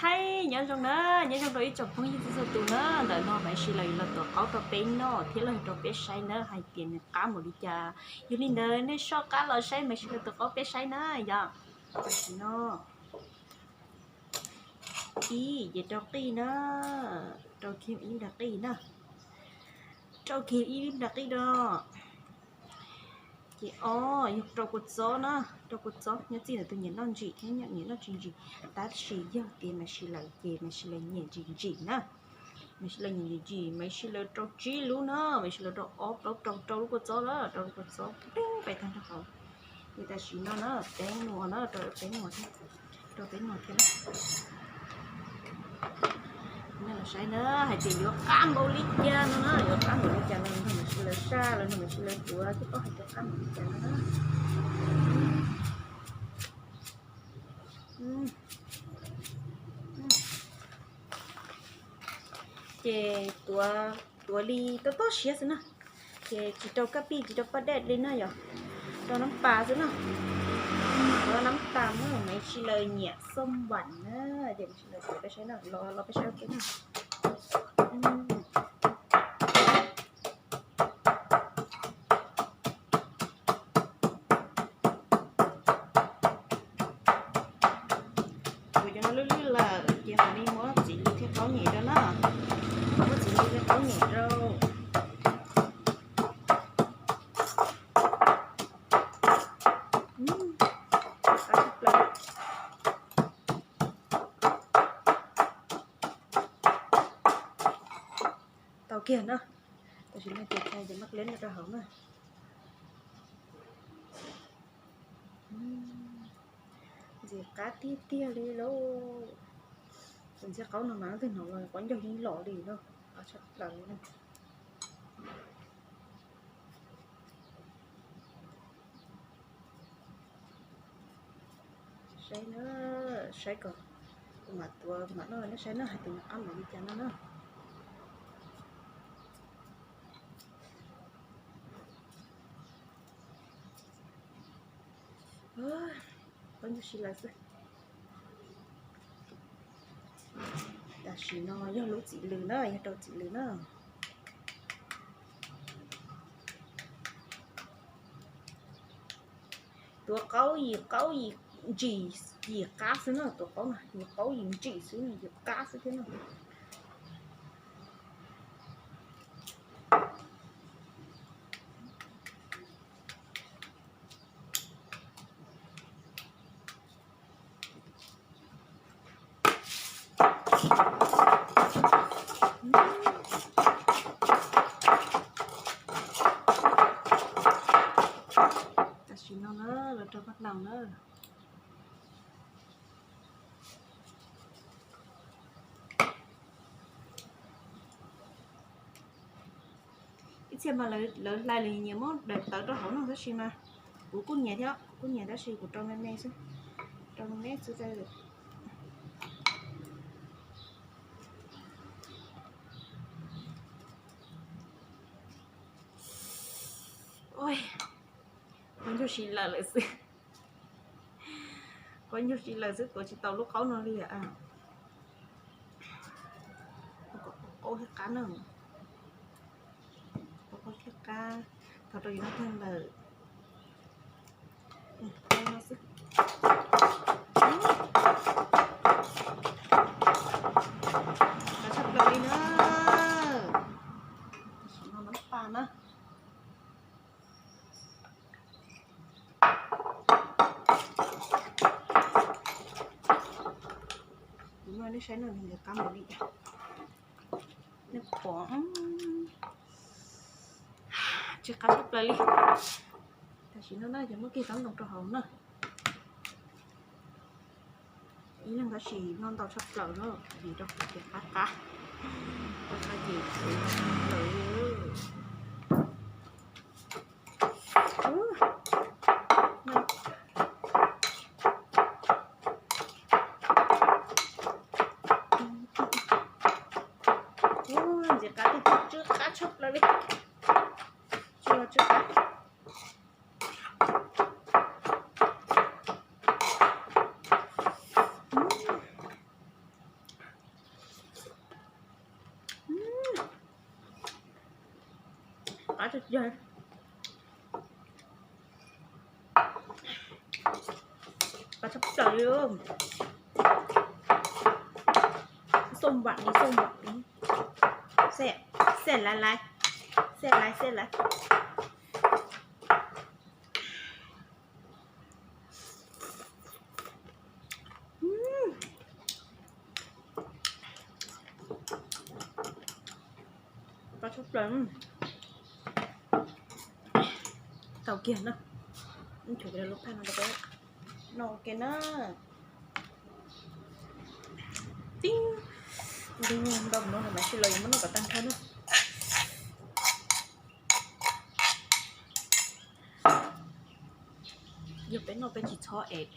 Hais nyob zoo na, nyob zoo rau ib tsoom phooj ywg txhua txhua tus na. Ntawm no Maiv Sis Lawm los tuav qaub rau peb noj thiab los rau peb saib na hais tias nws qab npaum li cas. Yog li ntawd nej soj qab los saib Maiv Sis Lawm tuav qaub peb saib na yom. Tam sim no ib ces rau qij na, rau kiag ib nrag qij na, rau kiag ib nrag qij no. Ces ob yog rau kua txob na, rau kua txob. Nyob txij ntawm tus nyiam noj ntsim thiab nyiam noj tsis ntsim, tab sis yog tias Maiv Sis Lawm ces Maiv Sis Lawm nyiam ntsim ntsim na. Maiv Sis Lawm nyiam ntsim ntsim, Maiv Sis Lawm rau tsib lub na, Maiv Sis Lawm rau ob plaub rau rau lub kua txob na, rau lub kua txob peb pais tag nrho hauv. Ces tam sim no na, peb nuas na, rau peb nuas thiab, rau peb nuas thiab na. Nej los saib na hais tias yuav qab npaum li cas no na, yuav qab npaum li cas los nrog Maiv Sis Lawm saj los nrog Maiv Sis Lawm tuav thiab paub hais tias qab npaum li cas no na. Ces tuav, tuav li tob tob siab xwb na. Ces tsis rau kab pij tsis rau paj dej li na yom, rau nab pas xwb na. Rau nab pas na, Maiv Sis Lawm nyiam xom npam na, ces Maiv Sis Lawm tuav peb saib na, los los peb saib ua ke na. Kuv cov no lwj lwj lawm ces mam li muab txiv lws thiab qaub nyem rau na. Muab txiv lws thiab qaub nyem rau. Tau kiag na. Tam sim no ces thaij cov maj leb no rau hauv na. Ntxim qab tiag tiag li lauj. Tus ntxhiab qaub no mas leej twg hnov los quav ncaug yeej lom li lauj, qab tshaj plaws li na. Saib na, saib kom kuv mam tuav kuv mam noj nej saib na hais tias nws qab npaum li cas no na. Quav ncaug si lawm xwb. Tam sim no yog lub txiv lws na, yog rau txiv lws na. Tuav qaub yim qaub yim ntsim yim qab xwb na, tuav qaub na yim qaub yim ntsim xwb yim qab xwb thiab na. Tam sim no na, los rau paj laus na. Ib txhia mas lawv hlais lawv nyiam muab daim tawv rau hauv no tab sis mas kuv kuj nyiam thiab, kuv kuj nyiam tab sis kuv rau me me xwb, rau me me xwb. Quav ncaug si lawm lawm xwb. Quav ncaug si lawm xwb, tuav tsis tau lub qaub no li. Qaub thiab qab na, qaub thiab qab, thov rau yus noj tag lawm. Qaub no xwb. Qab tshaj plaws li na. Tam sim no nab pas na. Kuv muab nej saib no nws qab npaum li cas. Nej pom, tsis qab tshaj plaws li. Tam sim no na ces muab kiag xav ntoo rau hauv na. Ib leeg tab sis noj ntau tshaj plaws na, vim rau qhov tias qab qab, qab qab ces tshaj plaws. Ntxim qab tiag tiag, tsw qab tshaj plaws li. Tsw los tsw qab. Qab tshaj plaws li. Xoj vam li, xoj vam li. Xej, xej laiv laiv, xej laiv, xej laiv. Qab tshaj plaws. Tau kiag na. Ib chov lub phaj no rau peb noj ua ke na. Tib ntau no mas sij los yuav muab noj kom tag nrho na. Yog peb noj peb tsis txhob es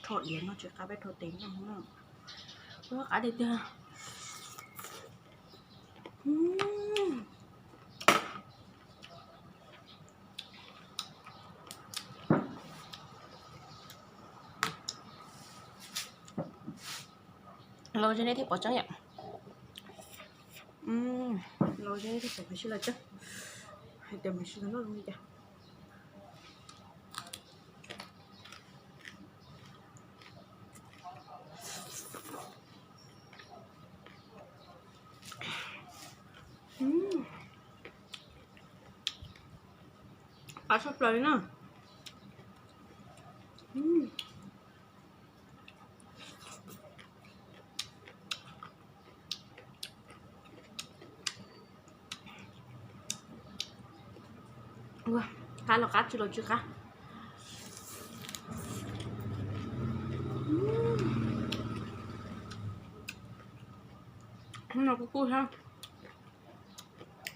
rho diav no, tsis qab peb rho tes noj na. Ua qab tiag tiag. Los ze nej thiaj pom tseeb yom. Los ze nej thiaj pom mas sij los tseeb. Hais tias mas sij los noj zoo li cas. Qab tshaj plaws li na. Qab los qab, tsis los tsis qab. No kuj kub thiab.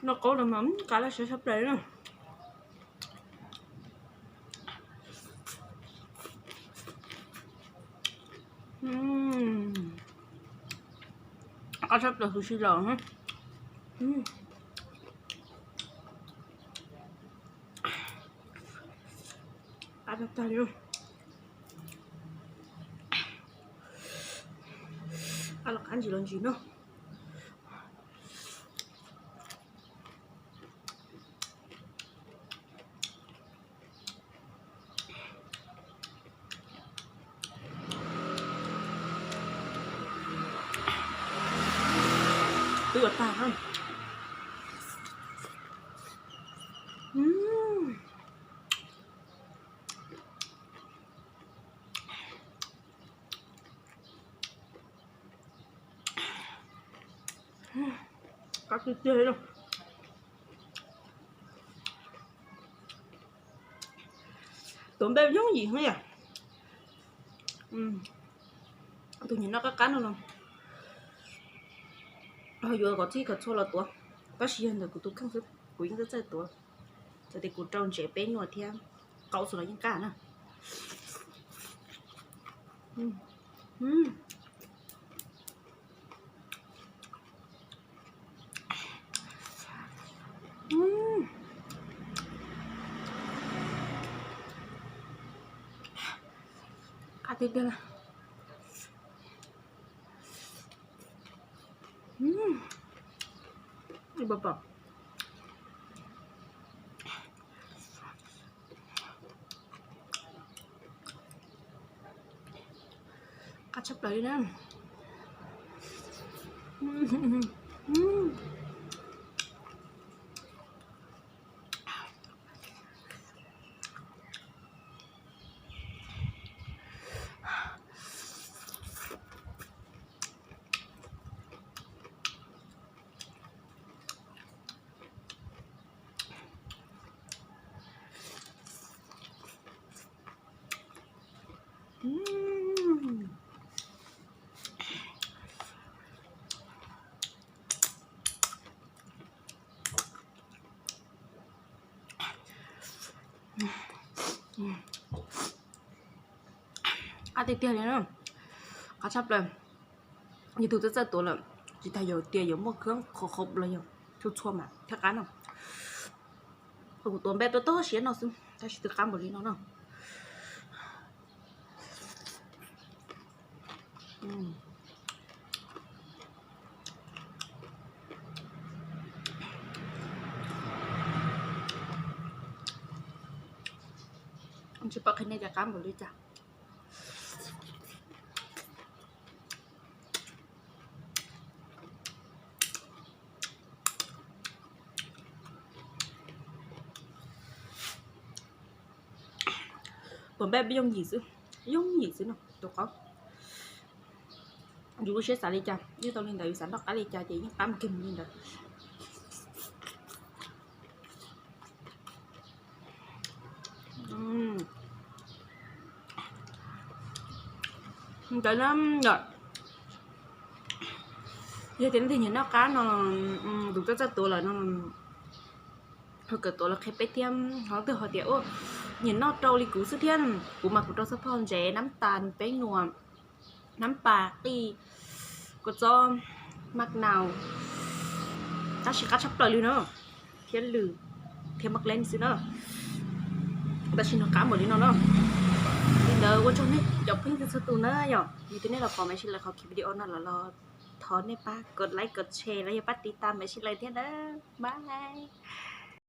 Noj qaub los mas qab laj siab tshaj plaws na. Qab tshaj plaws huv si los. Qab tag tag li. Qab los qab, ntsis los ntsis no. Twb ua tag. Qab tiag tiag li. Tuav npej yooj yim heev yom. Tus nyiam noj qab qab no los ho yuav kom txhij kom txhua los tuav, tab sis yog ntawm kuv tus kheej xwb kuv yeej txawj txawj tuav. Txawm tias kuv rau ntsev peb nyuag thiab qaub xwb los yeej qab na. Qab tiag tiag. Pom pom. Qab tshaj plaws li na. Qab tiag tiag li na. Qab tshaj plaws. Yog tus txawj txawj tuav lawm, tsis tas yuav tias yuav muaj khab qhov qhov los yog txhua txhua mas thiaj qab no. Kuv tuav npej tuaj toj siab no xwb tab sis twb qab npaum li no na. Tsis pom qhia nej cov qab npaum li cas. Puas npaj yooj yim xwb, yooj yim xwb no tus qab. Yus lub siab xav li cas yeej tau li ntawd, yus xav noj qab li cas ces yeej qab kiag li ntawd. Ntawd na, yog tias leej twg nyiam noj qab no, tus txawj txawj tuav lawm no, ho kawm tuav los qhia peb thiab. Ho leej twg ho tias nyiam noj rau li kuv xwb thiab, kuv mas kuv rau txhua phoj ntsev, nab tas, peb nuam, nab pas, qij, kua txob, maj nau, tab sis qab tshaj plaws li no, thiab lwm, thiab maj leeb xwb na. Tab sis no qab npaum li no no. Li ntawd ua tsaug nej cov phooj ywg txhua tus na yom, yog tias nej los pom Maiv Sij Lawm qhov video no los los thov nej pab kov like kov share los yog pab tiv tas Maiv Sij Lawm thiab na. Bye.